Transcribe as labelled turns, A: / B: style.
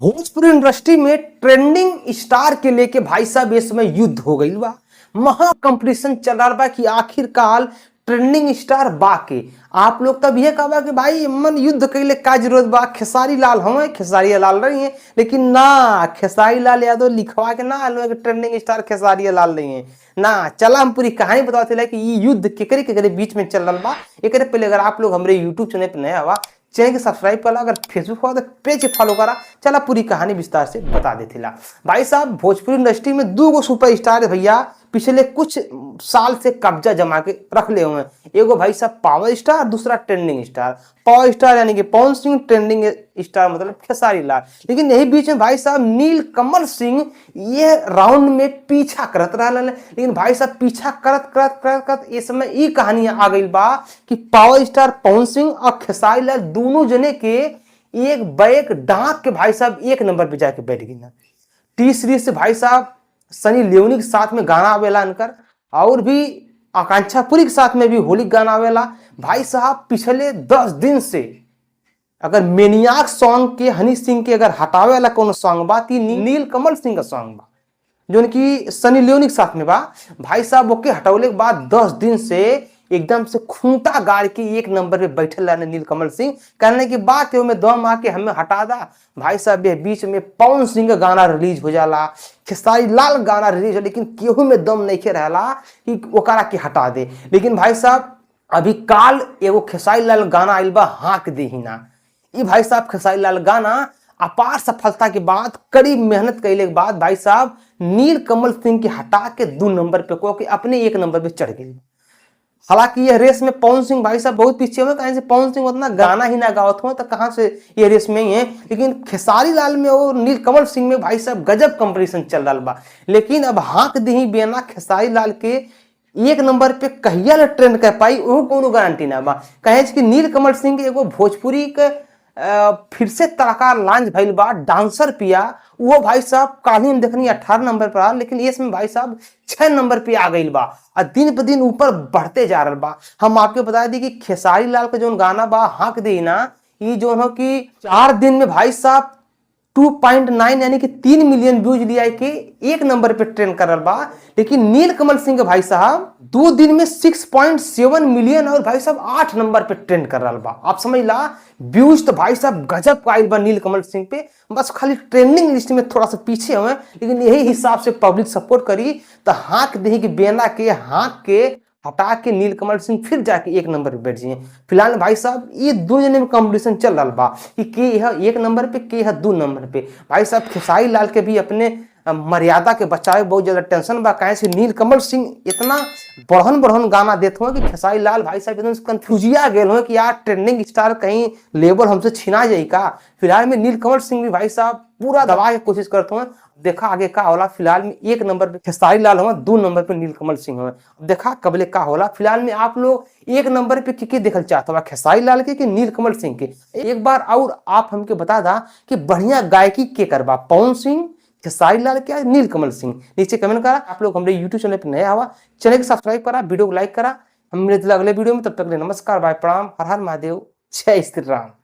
A: Bhojpuri industry में trending star के लेके भाई साहब इस समय युद्ध हो गई बा। महा कंपटीशन चल रहा बा कि आखिरकार ट्रेंडिंग स्टार बा के। आप लोग तब ये कहबा कि भाई मन युद्ध कैले का जरूरत बा, खेसारी लाल हमें खेसारी लाल रही है, लेकिन ना खेसारी लाल यादव लिखवा के ना आलो कि ट्रेंडिंग स्टार खेसारी लाल रही है ना। चला हम पूरी कहानी बताते कि ये युद्ध केकरे केकरे बीच में चल रहा बा। एकरे पहले अगर आप लोग हमारे यूट्यूब चैनल पर नया हुआ चैनल के सब्सक्राइब करा, अगर फेसबुक हुआ तो पेज के फॉलो करा। चला पूरी कहानी विस्तार से बता देते ला। भाई साहब भोजपुरी इंडस्ट्री में दो गो सुपर स्टार है भैया, पिछले कुछ साल से कब्जा जमा के रख ले हुए हैं। एगो भाई साहब पावर स्टार, दूसरा ट्रेंडिंग स्टार। पावर स्टार यानी कि पवन सिंह, ट्रेंडिंग स्टार मतलब खेसारी लाल। लेकिन यही बीच में भाई साहब नील कमल सिंह ये राउंड में पीछा करत रहा, लेकिन भाई साहब पीछा करत करत करत करत इस समय ये कहानी आ गई बा कि पावर स्टार पवन सिंह और खेसारी लाल दोनों जने के एक बैग डांक के भाई साहब एक नंबर पे जाके बैठ गई ना। टी सीरीज से भाई साहब सनी लियोनी के साथ में गाना आवेला इनकर, और भी आकांक्षा पुरी के साथ में भी होली गाना आवेला। भाई साहब पिछले 10 दिन से अगर मेनियाक सॉन्ग के हनी सिंह के अगर हटावे वाला कोनो सॉन्ग बा ती नील कमल सिंह का सॉन्ग बा, जो कि सनी लियोनी के साथ में बा। भाई साहब ओके हटौले के बाद 10 दिन से एकदम से खूंटा गाड़ के एक नंबर पे बैठल रहने नीलकमल सिंह। कहने की बात है में दम आके हमें हटा दा। भाई साहब ये बीच में पवन सिंह का गाना रिलीज हो जाला, खेसारी लाल गाना रिलीज हो, लेकिन केहू में दम नहीं के रहला कि ओकरा के हटा दे। लेकिन भाई साहब अभी काल एगो खेसारी लाल गाना आइल बा हाँक दे ही ना। ये भाई साहब खेसारी लाल गाना अपार सफलता के बाद कड़ी मेहनत कैले के बाद भाई साहब नील कमल सिंह के हटा के 2 नंबर पे को के अपने 1 नंबर पे चढ़ गई। हालांकि यह रेस में पवन सिंह भाई साहब बहुत पीछे हुए, कहीं से पवन सिंह उतना गाना ही ना गावत हो तो कहाँ से ये रेस में ही है। लेकिन खेसारी लाल में और नीलकमल सिंह में भाई साहब गजब कंपटीशन चल रहा बा। लेकिन अब हाँक दी बेना खेसारी लाल के 1 नंबर पे कहिया ले ट्रेंड कर पाई वो कोनो गारंटी ना बा। कहे कि नीलकमल सिंह एगो भोजपुरी के फिर से तड़का लॉन्च भइल बा डांसर पिया, वो भाई साहब काल्हि हम देखनी 18 नंबर पर आ, लेकिन इसमें भाई साहब 6 नंबर पे आ गई बा और दिन पर दिन ऊपर बढ़ते जा रहा बा। हम आपके बता दी कि खेसारी लाल का जो गाना बा हाँक दे ना, ये जो हो कि 4 दिन में भाई साहब 2.9 यानी कि 3 मिलियन व्यूज लिया के 1 नंबर पे ट्रेंड कर रहा बा। लेकिन नीलकमल सिंह भाई साहब 2 दिन में 6.7 मिलियन और भाई साहब 8 नंबर पे ट्रेंड कर रहा बा। आप समझ ला व्यूज तो भाई साहब गजब का आइल बा नीलकमल सिंह पे, बस खाली ट्रेंडिंग लिस्ट में थोड़ा सा पीछे हुए। लेकिन यही हिसाब से पब्लिक सपोर्ट करी तो हाँक दे कि बेना के हाँक के हटा के नीलकमल सिंह फिर जाके 1 नंबर पे बैठ जाइए। फिलहाल भाई साहब ये 2 जने में कंपटीशन चल रहा बा कि के यह 1 नंबर पे के यह 2 नंबर पे। भाई साहब खेसारी लाल के भी अपने मर्यादा के बचावे बहुत ज्यादा टेंशन बा। काहे से नीलकमल सिंह इतना बढ़न बढ़न गाना देते हो कि खेसारी लाल भाई साहब एकदम कंफ्यूजिया गए हो कि यार ट्रेंडिंग स्टार कहीं लेवल हमसे छिना जाए का। फिलहाल में नीलकमल सिंह भी भाई साहब पूरा दबा के कोशिश करते हैं। देखा आगे का होला। फिलहाल में 1 नंबर पे खेसारी लाल हुआ, 2 नंबर पे नीलकमल सिंह हुआ। देखा कबले का होला। फिलहाल में आप लोग 1 नंबर पे के देखल चाहते हो, खेसारी लाल के कि नीलकमल सिंह के? एक बार और आप हमके बता दा कि बढ़िया गायकी के करबा, पवन सिंह, खेसारी लाल के, नीलकमल सिंह? नीचे कमेंट करा। आप लोग हमारे यूट्यूब चैनल पर नया हुआ चैनल को सब्सक्राइब करा, वीडियो को लाइक करा। हम मिलते अगले वीडियो में, तब तक के लिए नमस्कार, बाय, प्रणाम, हर हर महादेव, जय श्री राम।